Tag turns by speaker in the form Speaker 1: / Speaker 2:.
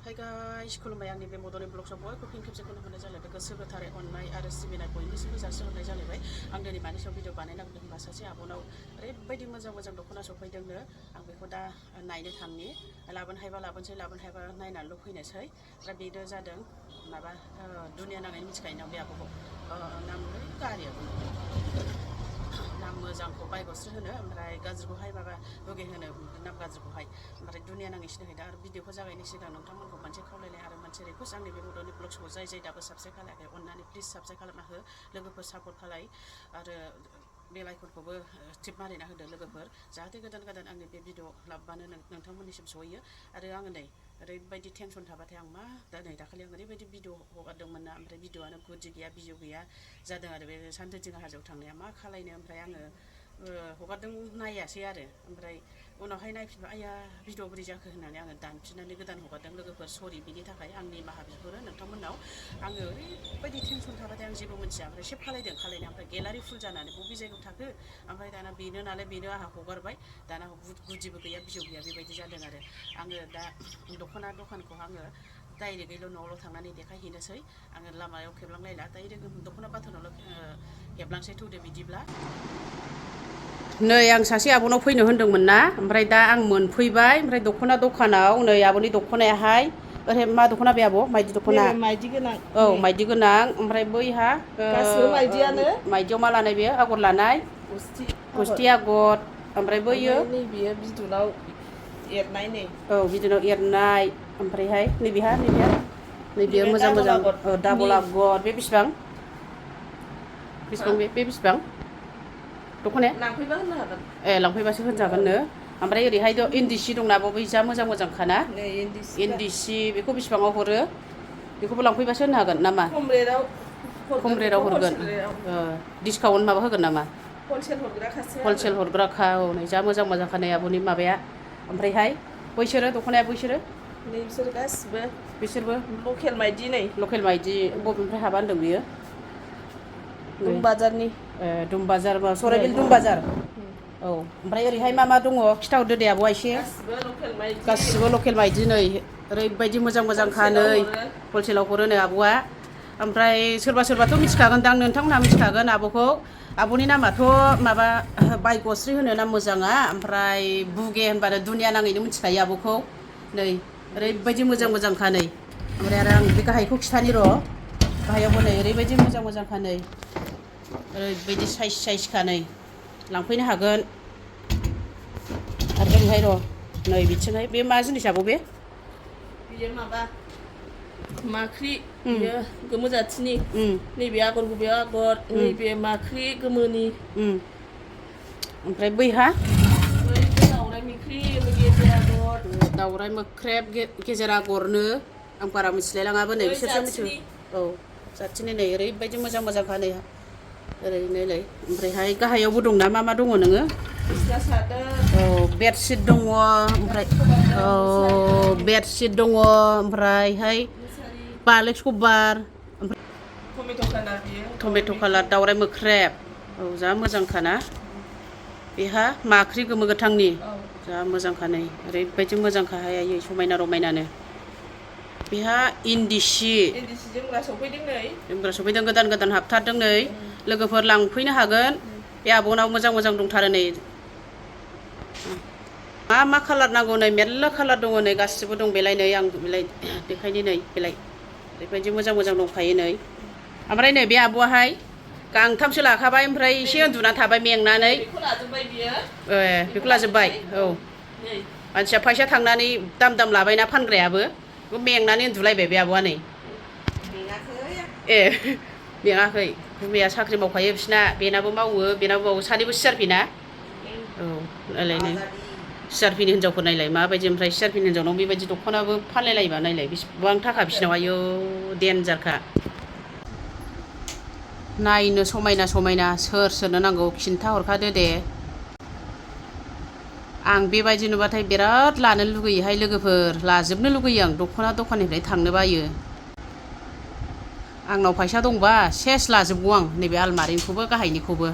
Speaker 1: hi guys खुलुमबाय आंनि बे मदनि ब्लग्सआव बयखौ फिन खेबसेखौनो होनाय जालायबाय गोसो गोथारै अननाय आरो सिबिनाय बयनिसिमबो जासिहरनाय जालायबाय आं दिनै मानि सायाव भिडिअ बानायनांगौ होनबा सासे आब'नाव ओरैबायदि मोजां मोजां दख'ना सफैदोंनो आं बेखौ दा नायनो थांनि लाबोनो हायोबा लाबोनोसै लाबोनो हायाबा नायनानैल' फैनोसै दा बेनो जादों माबा दुनिया नाङैनो मिथिखायो ना बे आब'खौ नामलै गारियाबो नाम मोजांखौ बायगस्रि होनो ओमफ्राय गाज्रिखौहाय माबा बुगे होनो नाम गाज्रिखौहाय ओमफ्राय दुनिया नाङै सिनायखायो दा आरो भिडिअखौ जागायनो सिगां नोंथांमोनखौ मोनसे खावलायनाय आरो मोनसे रिकुवेस्ट आंनि बे मदनि ब्लग्सखौ जाय दाबो साबस्क्राइब खालायाखै अननानै प्लिज साबस्क्राइब खालामना हो लोगोफोर सापर्ट खालाय आरो बेल आइकनखौबो टिप मारिना होदो लोगोफोर जाहाथे गोदान गोदान आंनि बे भिडिअ लाबोबानो नोंथांमोननिसिम सहैयो आरो आङो नै ओरैबायदि टेनसन थाबाथाय आं मा नै दाखालि आं ओरैबायदि भिडिअ हगारदोंमोन ना ओमफ्राय भिडिअआनो गुदि गैया बिजौ गैया जादों आरो बे सानथोथिङा हाजोआव थांनाया मा खालायनो ओमफ्राय आङो हगारदों नायासै आरो ओमफ्राय उनावहाय नायफिनबा आया भिडिअ बोरै जाखो होननानै आङो दानफिननानै गोदान हगारदों लोगोफोर सरि बिनि थाखाय आं निमाहा बिहरो नोंथांमोननाव आङो ओरैबायदि टेनसन थाबाथाय आं जेबो मिथिया ओमफ्राय सेभ खालायदों खालायनाया ओमफ्राय गेलारि फुल जानानै बबे जायगायाव थाखो ओमफ्राय दाना बेनो नालाय बेनो आंहा हगारबाय दाना गुदिबो गैया बिजौ गैया बेबायदि जादों आरो आङो दा दख'ना दखानखौ आङो डाइरेक्टैल' न'आवल' थांनानै देखायहैनोसै आङो लामायाव खेबलांलायला डाइरेक्ट दख'ना बाथोनावल' हेबलांसै थौदो बिदिब्ला नै आं सासे आब'नाव फैनो होनदोंमोन ना ओमफ्राय दा आं मोनफैबाय ओमफ्राय दख'ना दखानाव नै आब'नि दख'नायाहाय ओरै मा दख'ना बे आब' माइदि दख'ना
Speaker 2: माइदि गोनां
Speaker 1: औ माइदि गोनां ओमफ्राय बैहा
Speaker 2: गासिबो माइदियानो
Speaker 1: माइदियाव मा लानाय बेयो आगर लानाय गुस्थि आगर ओमफ्राय बैयो
Speaker 2: नैबेयो बिदुनाव एरनाय नै
Speaker 1: औ बिदुनाव एरनाय ओमफ्रायहाय नैबेहा नैबेयो मोजां मोजां डाबल आगर बे बेसेबां बे बेसेबां दख'नाया
Speaker 2: लांफैबा होनो हागोन
Speaker 1: लांफैबासो होनजागोननो ओमफ्राय ओरैहाय इन्दि सि दंना बै जा मोजां मोजांखाना इन्दि सि बेखौ बेसेबाङाव हरो बेखौबो लांफैबासो होनो हागोन नामा खम रेटआव हरगोन डिसकाउन्ट माबा होगोन नामा हलसेल हरग्राखा औ नै जा मोजां मोजांखा नै आब'नि माबाया ओमफ्रायहाय बैसोरो दख'नाया बैसोरो
Speaker 2: बिसोर गासिबो
Speaker 1: बिसोरबो
Speaker 2: लकेल माइदि नै
Speaker 1: लकेल माइदि बबेनिफ्राय हाबा होनदों बियो
Speaker 2: दुम बाजारनि
Speaker 1: दुम बाजार सराइबिल दुम बाजार औ ओमफ्राय ओरैहाय मा मा दङ खिथाहरदो दे आब'आ एसे गासिबो लकेल माइदि नै ओरैबायदि मोजां मोजांखा नै हलसेलाव हरो नै आब'आ ओमफ्राय सोरबा सोरबाथ' मिथिखागोन दां नोंथांमोनहा मिथिखागोन आब'खौ आब'नि नामाथ' माबा बायगस्रि होनो नाम मोजाङा ओमफ्राय बुगे होनबानो दुनिया नाङैनो मिथिखायो आब'खौ नै ओरैबायदि मोजां मोजांखा नै ओमफ्राय आरो आं बे गाहायखौ खिथानि र' गाहायावबो नै ओरैबायदि मोजां मोजांखा नै ओरैबायदि साइजखा नै लांफैनो हागोन आरो ओरैहाय र' नै बिथिंहाय बे मा जिनिस आब'
Speaker 2: बेयो माबा माख्रि बेयो गोमो जाथिनि नैबे आगर गुबै आगर नैबे माख्रि गोमोनि
Speaker 1: ओमफ्राय बैहा
Speaker 2: दावराइ मोख्रि गेजेर आगर
Speaker 1: दावराइ मोख्रेब गेजेर आगरनो आं बारा मिथिलायलाङाबो नै बिसोरसो मिथियो औ जाथिनि नै ओरैबायदि मोजां मोजांखा नै ओरैनो नै ओमफ्रायहाय गाहायावबो दंना मा मा दङ नोङो औ बेडशिट दङ ओमफ्राय औ बेडशिट दङ ओमफ्रायहाय पालेक्स कभार टमेट' कालार दावराइ मोख्रेब औ जा मोजांखाना बेहा माख्रि गोमो गोथांनि जा मोजांखा नै ओरैबायदि मोजांखाहाय आयै समायना रमायनानो बेहा इन्दि सि
Speaker 2: जोमग्रा सफैदों नै
Speaker 1: जोमग्रा सफैदों गोदान गोदान हाबथारदों नै लोगोफोर लांफैनो हागोन बे आब'नाव मोजां मोजां दंथारो नै मा मा कालार नांगौ नै मेरला कालार दङ नै गासिबो दं बेलाय नै आं बेलाय देखायनि नै बेलाय ओरैबायदि मोजां मोजां दंखायो नै ओमफ्राय नै बे आब'आहाय गांथामसो लाखाबाय ओमफ्राय एसे उन्दुना थाबाय मेंनानै बेखौ लाजोब्बाय औ मानसिया फैसा थांनानै दाम दाम लाबायना फानग्रायाबो बेखौ मेंनानै उन्दुलायबाय बे आब'आ नै मेङाखै गुमैया साख्रि मावखायो बिसिना बेनाबो मावो सानैबो सिआरपि ना औ नायलाय नै सिआरपिनि हिनजावफोर नायलाय माबायदि ओमफ्राय सिआरपिनि हिनजावनाव बेबायदि दख'नाबो फानलायलायोबा नायलाय बेसेबां थाखा बिसिनाव आयौ देन्जारखा नायनो समायना समायना सोरनो नांगौ खिन्था हरखादो दे आं बेबायदि नुबाथाय बिराद लानो लुगैयोहाय लोगोफोर लाजोबनो लुगैयो आं दख'ना दखाननिफ्राय थांनो बायो आंनाव फैसा दंबा सेस लाजोबगौ आं नैबे आलमारिनिखौबो गाहायनिखौबो